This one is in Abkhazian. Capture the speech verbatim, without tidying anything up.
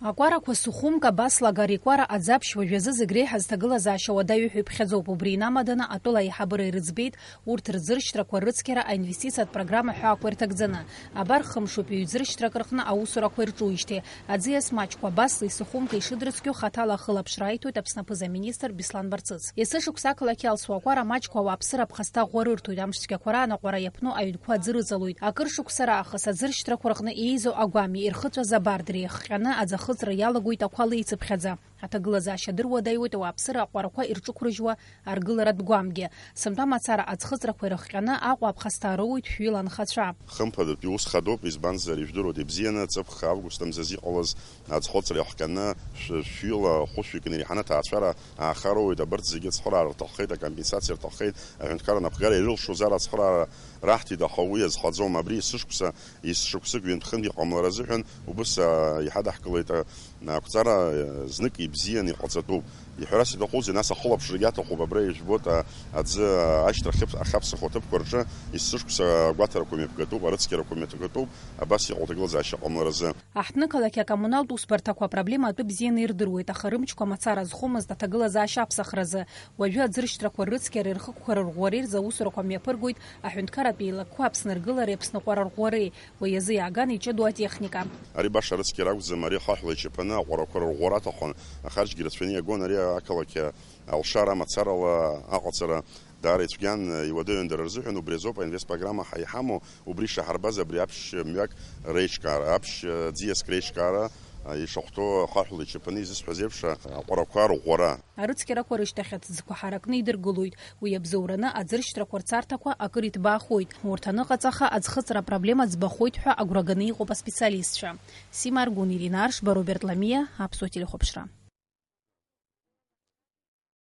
Акәарақәа Сухумка, Басла, Гарикәара, Аӡаԥшь уажәазы зегь реиҳа зҭагылазаашьа уадаҩу ҳәа иԥхьаӡоуп. Убри инамаданы атәыла аиҳабыра ирыӡбеит урҭ рыӡыршьҭрақәа рыцқьара аинвестициатә программа ҳәаақәа ирҭагӡаны. Абар хымшуп ҩӡыршьҭрак рҟны аусурақәа ирҿуижьҭеи. Аӡиас маҷқәа Баслеи Сухумкеи шыдрыцқьоу хаҭала ахылаԥшра аиҭоит Аԥсны аԥыза-министр Беслан Барцыц. Есышықәса ақалақь Алсу Акәара маҷқәа ауааԥсыра аԥхасҭа ӷәӷәа рырҭоит, амш цәгьақәа раан аҟәара иаԥну аҩнқәа аӡы рыҵалоит. Акыр шықәса раахыс аӡыршьҭрақәа рҟны еиӡоу агәами ирхыҵәаз абард реихҟьаны аӡахыҵра иалагоит ақәа леицыԥхьаӡа. Аҭагылазаашьа дыруадаҩуеит ауааԥсыра аҟәарақәа ирҿықәрыжьуа аргыларатә гәамгьы. Сынтәа мацара аӡхыҵрақәа ирыхҟьаны Аҟәа аԥхасҭа роуеит шәҩыла анхацәа. Хымԥадатәи ус хадоуп, избанзар, ижәдыруеит ибзианы, ҵыԥх август амзазы иҟалаз аӡхыҵра иахҟьаны шә-, шәҩыла хәышәҩык инареиҳаны аҭаацәара ааха роуеит, абарҭ зегьы ацхыраара рҭаххеит, акомпенсациа рҭаххеит, аҳәынҭқарра анапхгара ирылшозар ацхыраара раҳҭеит, аха уи азхаӡом, абри есышықәса, есышықәсык ҩынтә-хынтә иҟамларазы ҳәан, убыс, аа, иҳадаҳкылеит, аа, ақәҵара, аа, знык ибзианы иҟаҵатәуп. Иҳәарас иҭахузеи, нас ахылаԥшрагьы аҭахуп, абра ижәбоит, аа, аӡы, аа, ашьҭахь ахьаԥ-, ахьаԥсахуа аҭыԥқәа рҿы есышықәса агәаҭарақәа мҩаԥгатәуп, арыцқьарақәа мҩаԥгатәуп, абас иҟоу аҭагылазаашьа ҟамларазы. Аҳҭнықалақь акоммуналтә усбарҭақәа апроблема атәы бзианы ирдыруеит, аха рымчқәа мацара зхомызт аҭагылазаашьа аԥсахразы. Уажәы аӡыршьҭрақәа рыцқьареи рхықәқәа рырӷәӷәареи рзы аусурақәа мҩаԥыргоит аҳәынҭқарратә еилакқәа Аԥсны ргылареи Аԥсныҟәара рӷәӷәареи. Уи азы иааган иҷыдоу атехника. Ари баша арыцқьара акәӡам, ари ахаҳәла ичаԥаны аҟәарақәа рырӷәӷәара аҭахын, ахарџьгьы рацәаны иагон, ари ақалақь алшара мацарала аҟаҵара даара ицәгьан, иуадаҩын дара рзыҳәан, убри азоуп аинвестпрограмма ҳа иҳамоу, убри ишаҳарбаз абри аԥшь мҩак реиҿкаара, аԥшь ӡиаск реиҿкаара, ишахәҭоу ахаҳәла ичаԥаны изысҳәаз еиԥш, аҟәарақәа рӷәӷәара. Арыцқьарақәа рышьҭахь аҭӡқәа ҳаракны идыргылоит, уи абзоураны аӡыршьҭрақәа рцарҭақәа акыр иҭбаахоит. Урҭ аныҟаҵаха, аӡхыҵра апроблема ӡбахоит ҳәа агәра ганы иҟоуп аспециалистцәа. Сима Аргәын, Ирина Аршба, Роберт Ламиа, Аԥсуа телехәаԥшра.